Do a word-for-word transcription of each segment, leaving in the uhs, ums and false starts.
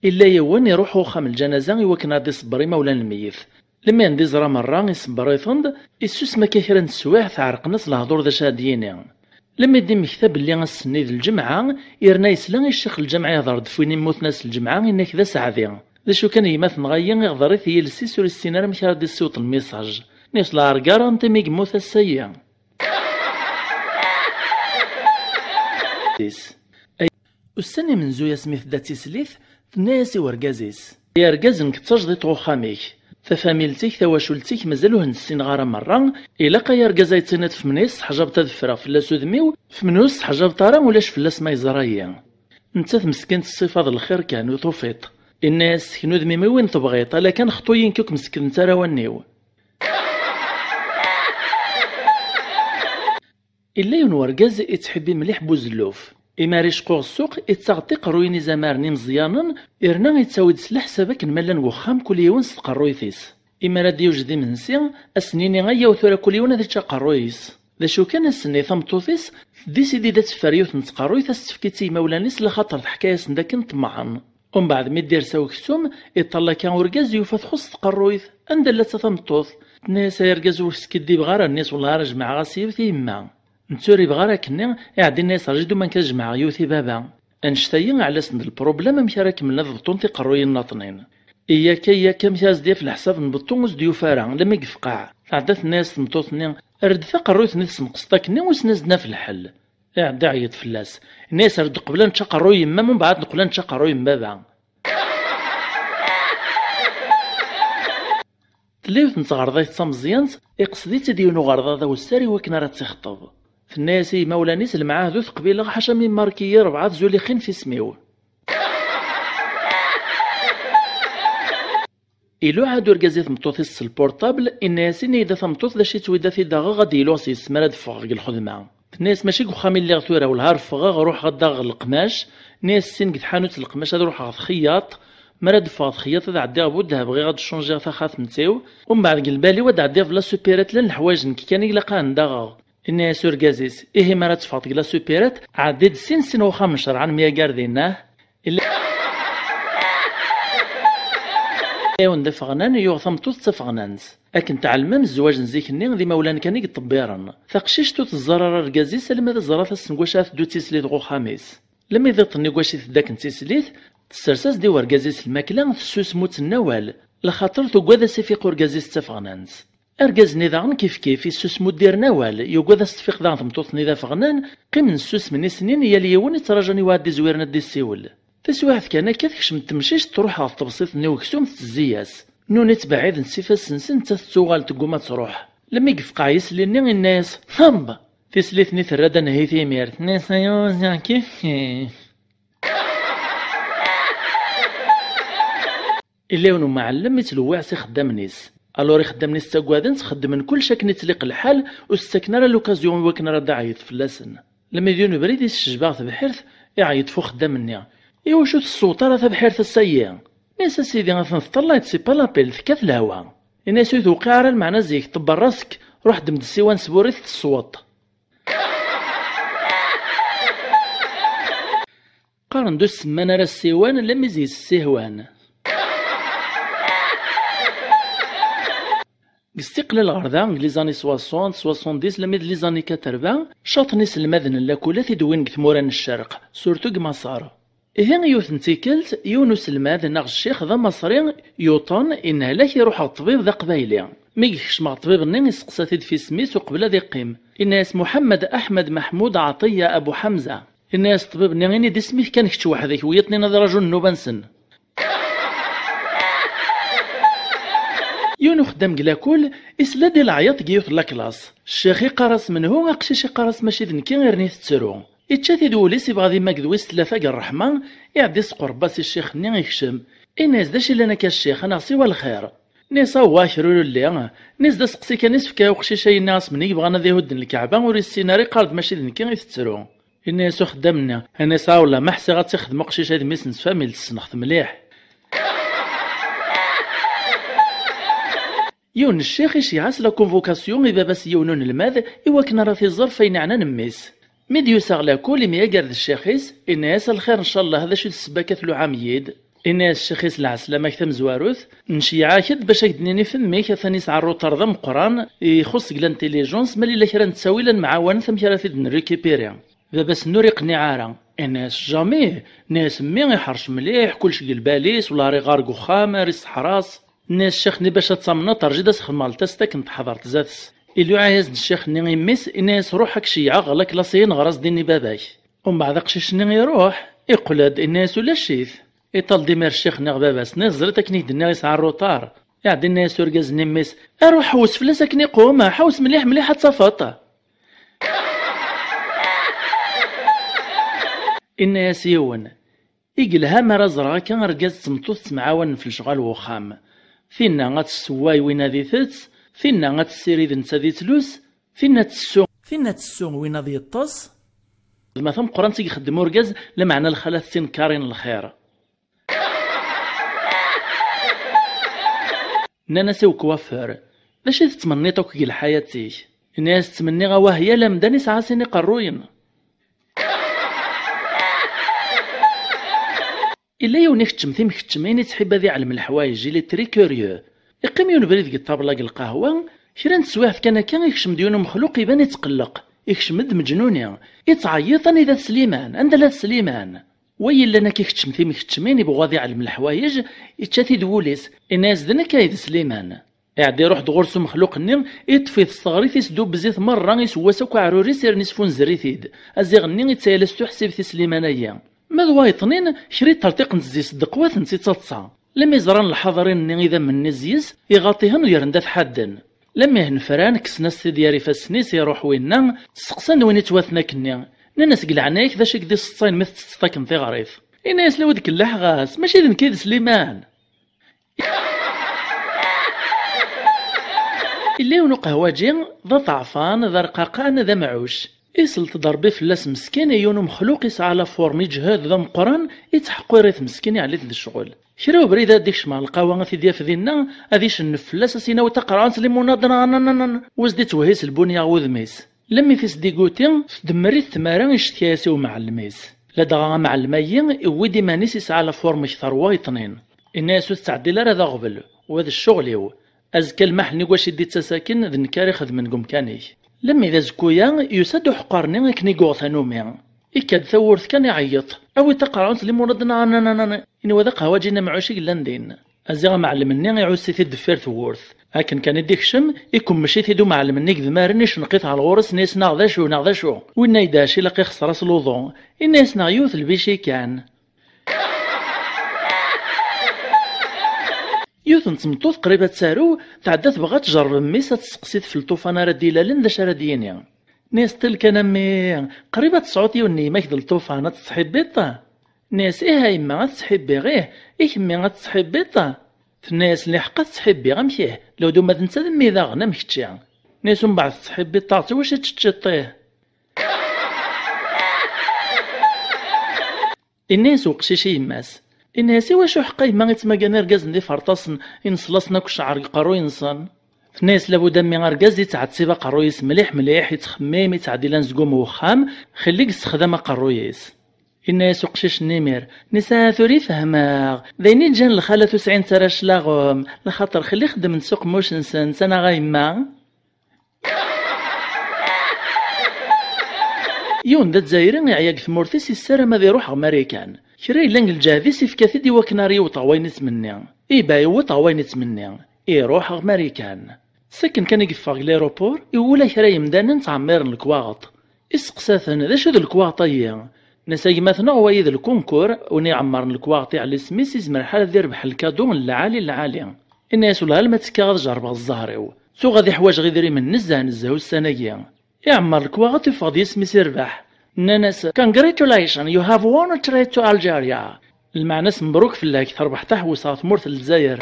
Illa yiwen iruḥ uxxam n lǧanaza i wakken ad iṣebber imawlan n lmeyyet. Lmi d-iẓra merra, iṣebber-iten-d, issusem akka kra n teswiɛt, ɛerqen-as lehdur d acu ad d-yini. Lmi d-immekta belli ass-nni d lǧemɛa, yerna yesla i ccix n lǧamɛa ihder-d ɣef win immuten ass n lǧemɛa, inna-k d aseɛdi. D acu kan, gma tenɣa-yi, iɣder-it yiles-is, ur issin ara amek ara d-issiweḍ lmisaj. Nniɣ s lɛergar, anta mi yemmut ass-ayi? Ussan imenzuy asmi tedda d tislit, tenna-yas i urgaz-is: "Ay argaz, nekk d tajdiṭ n uxxam-ik. Tafamilt-ik, tawacult-ik, mazal ur ten-ssineɣ ara merra. Ilaq ay argaz ad yi-tiniḍ f menhu i tesseḥjabeḍ ad ffreɣ fell-as udem-iw, f menhu ur tesseḥjabeḍ ara ulac fell-as ma yeẓra-yi." Nettat meskint ṣṣifa d lxir kan, ur tufiḍ. Inna-yas: "Sken udem-im i win tebɣiḍ, ala kan xṭu-yi nekk ur kem-sekkdent ara wallen-iw." Illa yiwen wergaz ittḥibbi mliḥ buzelluf. Imi ara icqu ɣer ssuq, ittaɣ-d tiqerruyin izamaren imeẓyanen, irna ittawi-d s leḥsab akken ma llan deg uxxam kul yiwen s tqerruyt-is. Imi ara d-yewjed imensi, ad s-nini: "Ayyaw tura kul yiwen ad ičč aqerruy-is." D acu kan, ass-nni tameṭṭut-is teddisidi ad teffer yiwet n tqerruyt, ad s-tefk i imawlan-is, laxaṭer teḥka-yasen-d akken ṭemɛen. Umbeɛd mi d-irsa uksum, iṭṭal akka urgaz, yufa txuṣṣ tqerruyt. "Anda lla-tt a tameṭṭut?" Tenna-yas: "Ay argaz, ur skiddibeɣ ara, nni-as wellah ara jemɛeɣ-as yiwet i yemma." Netta ur yebɣi ara akkenni, iɛeddi inna-yas: "Rǧu ma nekk ad jemɛeɣ yiwet i baba. Annect-ayi ɛla-sen-d lprublem, amek ara kemmlen ad beṭṭun tiqerruyin nniḍnin? Iyyak, iyyak, amek ara s-d-yaf leḥsab n beṭṭu ur s-d-yufi ara." Lammi yefqeɛ, tɛedda tenna-yas tmeṭṭut-nni: "Err-d taqerruyt-nni tessenqseḍ akken-nni, wissen ad s-d-naf lḥel." Iɛedda iɛeyyeḍ fell-as. Inna-yas: "Err-d qbel ad nečč aqerruy yemma-m, umbeɛd neqqel ad nečč aqerruy n baba." Tella yiwet n tɣerḍayt d tameẓyant, iqsed-itt-id yiwen uɣerda d awessar i wakken ara tt-ixṭeb. Tenna-yas i yimawlan-is: "Lemɛahd ur t-qbileɣ, ḥaca mi mark-iyi rebɛa tzuli xinef isem-iw." Iluɛa-d urgaz i tmeṭṭut-is s lpurṭabl, inna-yas: "Ini-yi-d a tameṭṭut d acu i ttwida ad t-id-aɣeɣ ad d-yili uɣsis mi ara d-ffɣeɣ deg lxedma." Tenna-yas: "Mačči deg uxxam i lliɣ tura, wellah ar ffɣeɣ ruḥeɣ ad d-aɣeɣ leqmac." Nni-as: "Sin deg tḥanut n leqmac ad ruḥeɣ ɣer txeyyaṭ. Mi ara d-ffɣeɣ txeyyaṭ ad ɛeddiɣ buddeha, bɣiɣ ad d-cunjiɣ taxatemt-iw. Umbeɛd deg lbal-iw ad ɛeddiɣ ɣef la supérette, llan leḥwayeǧ nekk kan i ilaq ad aɣeɣ." Inna-yas urgaz-is: "Ihi mi ara teffɣeḍ deg la supérette, ɛeddi-d sin sin uxxam n cerɛan myagar dinna." Illa yiwen d afeɣnan yuɣ tameṭṭut d tafeɣnant. Akken tɛelmem, zzwaǧ n zik-nni d imawlan kan i yeṭṭebbiren. Taqcict ur teẓẓar ara argaz-is alma d teẓra tasengwac ara teddu d tislit ɣer uxxam-is. Lemmi d iḍ-nni deg wacu i tedda akken d tislit, tessers-as-d i urgaz-is lmakla, tessusem ur tenna awal, lxaṭer tugad ad s-ifiq urgaz-is d tafeɣnant. Argaz-nni daɣen kifkif, issusem ur d-irna awal, yugad ad s-tfiq daɣen tmeṭṭut-nni d afeɣnan, qqimen ssusmen i snin, yal yiwen ittraǧu aniwa ad d-izwiren ad d-issiwel. Taswiɛt kan akka, tekcem-d temcict, truḥ ɣer tebṣiṭ-nni uksum, tettezzi-yas. Nuni ttbeɛɛiden s ifassen-nsen, nettat tettuɣal tegguma ad truḥ. Lemmi yefqeɛ yisli-nni, inna-yas: "Ṭṭeb!" Tislit-nni terra-d anehhit imir, tenna-yas: "Ay uziɣ kifkif." Illa yiwen umɛellem ittlewwiɛ s ixeddamen-is. Alors ixeddamen-is ttaggaden-t, xeddmen kullec akken i ttliq lḥal, ur s-ttaken ara l'occasion i wakken ara d-iɛeyyeḍ fell-asen. Lemmi d yiwen ubrid isejba ɣer tebḥirt, iɛeyyeḍ f uxeddam-nni: "Iwacu ur tessewweḍ ara tabḥirt ass-ayi?" Nni-as: "A sidi, atan teṭṭalay-d, c'est pas la peine, tekkat lehwa." Ini-as: "Ur tewqiɛ ara lmeɛna zik, ṭebber ras-k, ruḥ ddem-d ssiwan sburrit tessewweḍ." Qqaren-d ur semman ara ssiwan, lemmi zik ssihwan. Deg istiqlal ɣer da, deg les années soixante, soixante-dix, lemmi d les années quatre-vingts, caṭen iselmaden n lakul ad t-id-wwin deg tmura n ccerq, surtout deg Maṣer. Ihi, yiwet n tikkelt, yiwen uselmad neɣ ccix d amaṣri yuṭen, inna-ak: "Iruḥ ɣer ṭṭbib d aqbayli." Mi yekcem ɣer ṭṭbib-nni, isteqsa-t-id f isem-is uqbel ad iqqim. Inna-yas: "Muḥemmed Aḥmed Meḥmud Ɛeṭiya Abu Ḥemza." Inna-yas ṭṭbib-nni: "Ini-d isem-ik kan kečč weḥd-k, wiyaḍ-nni ad rajun nnuba-nsen." Yiwen uxeddam deg lakul isla-d i leɛyaḍ deg yiwet n laklas. Ccix iqqar-as menhu, aqcic iqqar-as mačči d nekki, irni tettru. Ičča-t-id wul-is, ibɣa ad immaged wis tlata deg ṛṛeḥma, iɛedda isqurreb-as i ccix-nni, ikcem. Inna-yas: "D acu yellan akka a ccix, a neɣ siwa lxir?" Nni-as: "Awah, kra ur yelli." Nni-as: "D aseqsi kan i s-fkiɣ i uqcic-ayi-nni asmi i yebɣan ad ihudden lkaɛba, ur issin ara, iqqar-d mačči d nekki i tettru." Inna-yas uxeddam-nni, inna-yas: "A wellah, ma ḥsiɣ ad t-ixdem uqcic-a d mmi-s n tfamilt, ssneɣ-t mliḥ." Yiwen n ccix iceyyeɛ-as la convocation i baba-s n yiwen unelmad i wakken ara t-iẓer f ayen iɛnan mmi-s. Mi d-yusa ɣer lakul, imyager d ccix-is, inna-yas: "A lxir, ncallah, d acu i d ssebba akka tluɛam-iyi-d?" Inna-yas ccix-is: "Lɛeslama-k tamezwarut, nceyyeɛ-ak-d bac ad k-d-nini f mmi-k, atan yesɛa rruṭar d ameqqran, ixuṣṣ deg l'intelligence, ma yella kra n ttawil ad nemɛawanet amek ara t-id-nrécupérer." Baba-s-nni ur iqniɛ ara. Inna-yas: "Jamais!" Inna-yas: "Mmi iḥrec mliḥ, kullec deg lbal-is, ula ar iɣar deg uxxam, ar iseḥras." Inna-yas ccix-nni: "Bac ad tamneḍ, rǧu ad as-xedmeɣ ltest akken teḥḍert zdat-s." Iluɛa-yas-d ccix-nni i mmi-s, inna-yas: "Ruḥ ad k-ceyyɛeɣ ɣer la classe-ihin, ɣer-as-d ini i baba-k." Umbeɛd aqcic-nni iruḥ, iqqel-d, inna-yas: "Ulac-it." Iṭal-d imir ccix-nni ɣer baba-s-nni: "Teẓriḍ akken i k-d-nniɣ yesɛa rruṭar?" Iɛedda inna-yas urgaz-nni i mmi-s: "Aruḥ ḥewwes fell-as akken iqum, ḥewwes mliḥ mliḥ ad tafeḍ." Inna-yas yiwen: "I yelha mi ara ẓreɣ akka argaz d tmeṭṭut ttemɛawanen f lecɣal n wexxam. Tinna ad tessewway win ad itett, tinna ad tessirid netta ad ittlus, tinna ad tessu, tinna ad tessu win ad yeṭṭes." D ma tameqqrant i ixeddem urgaz, lameɛna lxalat ttinkarin lxir. Nnan-as i ukwafur: "D acu i tettmenniḍ akk deg lḥayat-ik?" Inna-yas: "Ttmenniɣ awah yal amdan isɛa sin iqerruyen." Illa yiwen ikeččem timkeččmin, ittḥibbi ad iɛlem leḥwayeǧ, il est très curieux. Iqqim yiwen ubrid deg ṭṭabla deg lqahwa, kra n teswiɛt kan akka, ikcem-d yiwen umexluq iban itqelleq, ikcem-d meǧnuni, ittɛeyyiḍ: "Anida-t Sliman? Anda la Sliman?" Wa yellan akka ikeččem timkeččmin, ibɣu ad iɛlem leḥwayeǧ, ičča-t-id wul-is, inna-yas: "D nekk ay d Sliman." Iɛedda iruḥ-d ɣur-s umexluq-nni, iṭṭef-it s teɣrit, isdubbez-it merra, isewwa-s akk aɛrur-is, irna isfunzer-it-id. Aziɣ-nni ittayal-as tuḥsibt i Sliman-agi. Ma d wayeṭnin, kra iṭerṭiqen-d zzi-s ddeqwat n tiṭ taḍsa. Lami ẓran lḥaḍrin-nni idammen-nni zzi-s, iɣaṭ-ihen u yerren-d ad t-ḥadden. Lami hen fran, kksen-as tidyar ifassen-is, iruḥ winna, steqsan-d win ittwaten akkenni. Nnan-as: "Deg leɛnaya-k, d acu i k-d-iseṭṭayen mi tettetteḍ akken tiɣrit?" Inna-yas: "La wi-d-kelleḥ ɣas, mačči d nekk i d Sliman." Illa yiwen uqehwaǧi, d aṭeɛfan, d arqaqan, d amɛuc. Islet-d Ṛebbi fell-as meskin i yiwen umexluq isɛa la forme, iǧhed, d ameqqran, ittḥeqqir-it meskin, iɛelli-t d ccɣel. Kra ubrid ad d-ikcem ɣer lqahwa, ad t-id-yaf dinna, ad icennef fell-as, ad s-yini: "Awi taqerɛunt limunad, nananana." U as-d-ittwehhi s lbunya ɣer wudem-is. Lemmi t-isdiguti, tdemmer-it tmara, icetki-as i umɛellem-is. Ladɣa amɛellem-agi iwwi-d iman-is, isɛa la forme kter wayeṭnin. Inna-yas: "Ur tettɛeddil ara d aɣbel, wa d ccɣel-iw. Azekka lmaḥel-nni deg wacu i d-ittas akken, d nekk ara ixedmen deg umkan-ik." Lemmi d azekku-ya, yusa-d uḥeqqar-nni akken i yuɣ tanumi. Ikka-d tawwurt kan, iɛeyyeḍ: "Awi taqerɛunt limunad, nananana." Inwa d aqehwaǧi n amɛuc i yellan din. Aziɣ amɛellem-nni iɛuss-it-id deffir tewwurt. Akken kan i d-ikcem, ikemmec-it-id umɛellem-nni deg idmaren, icenq-it ɣer ɣur-s, inna-yas: "Neɣ d acu, neɣ d acu?" Winna idac ilaq ixṣer-as luḍu. Inna-yas: "Neɣ yiwet lbici kan." Yiwet n tmeṭṭut qrib ad tarew, tɛedda tebɣa ad tjerreb mmi-s, ad tesseqsi ɣef lṭufan ara d-ilalen d acu ara d-yini. Inna-yas: "Ṭil kan a mmi, qrib ad tesɛuḍ yiwen n yemma-k d lṭufan, ad tettḥibbiḍ?" Inna-yas: "Ih a yemma, ad tettḥibbiɣ, ih, i kemmi ad tettḥibbiḍ?" Tenna-yas: "Liḥeqq ad tettḥibbiɣ, amek ih, lewd uma d netta d mmi daɣen am kečči." Inna-yas: "Umbeɛd tettḥibbiḍ-aɣ, s wacu i teččiḍ ih?" Inna-yas uqcic i yemma-s, inna-yas: "I wacu ḥeqqa yemma ittmagan irgazen d iferṭasen, ineṣlasen akk ccɛer deg uqerruy-nsen?" Tenna-yas: "Labud a mmi argaz ittɛettib aqerruy-is mliḥ mliḥ, ittxemmim, ittɛeddi la nezgum wexxam, xilli yessexdam aqerruy-is." Inna-yas uqcic-nni imir: "Nisa tura i fehmeɣ, d ayen i ǧǧan lxalat ur sɛint ara cclaɣem, lxaṭer xilli xeddment s uqemmuc-nsent, anaɣ a yemma?" Yiwen d azzayri iɛya deg tmurt-is, yessaram ad iruḥ ɣer Marikan. Kra yellan deg lǧehd-is ifka-t-id i wakken ara yewweḍ ɣer wayen ittmenni. Iba yewweḍ ɣer wayen ittmenni. Iruḥ ɣer Marikan. Sakken kan i yeffeɣ deg l'aéroport, iwula kra yemdanen ttɛemmiren lekwaɣeḍ. Isteqsa-ten: "D acu d lekwaɣeḍ-ayi?" Nnan-as: "A gma-tneɣ, wayi d lkunkur, win iɛemmren lekwaɣeḍ iɛelli isem-is, izmer ḥal ad irbeḥ lkadu n lɛali lɛali." Inna-yas: "Wellah alma ttekkaɣ ad jerrbeɣ zzher-iw. Tuɣ ad iḥwajeɣ idrimen nezzeh nezzeh ussan-agi." Iɛemmer lekwaɣeḍ, iffeɣ-d yisem-is irbeḥ. Nnan-as: "Congratulations, you have won a trip to Algeria." Lmeɛna-s: "Mebruk fell-ak, terbeḥ taḥewwest ɣer tmurt n Lezzayer."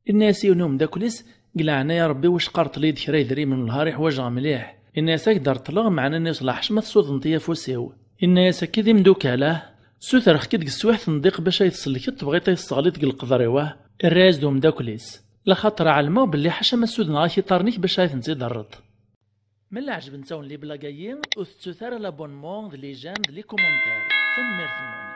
Inna-yas yiwen n umeddakel-is: "Deg leɛnaya Rebbi, wacqa reṭṭel-iyi-d kra idrimen, wellah ar iḥwajeɣ mliḥ." Inna-yas: "Ad k-d-reṭṭleɣ, meɛna," inna-yas, "leḥcem ad tessuḍneḍ-iyi afus-iw." Inna-yas: "Akka i d imdukal, ah? Sutreɣ-k-id deg teswiɛt n ddiq bac ad yi-tsellkeḍ, tebɣiḍ ad yi-tesseɣliḍ deg leqder-iw, ah?" Err-as-d umeddakel-is, laxaṭer ɛelmeɣ belli ḥaca ma ssudneɣ-ak iḍarren-ik bac ara tent-id-terreḍ. Ma la ɛejbent-awen les blagues-agi, ur tettut ara l'abonnement d les j'aime d les commentaires. Tanemmirt-nwen.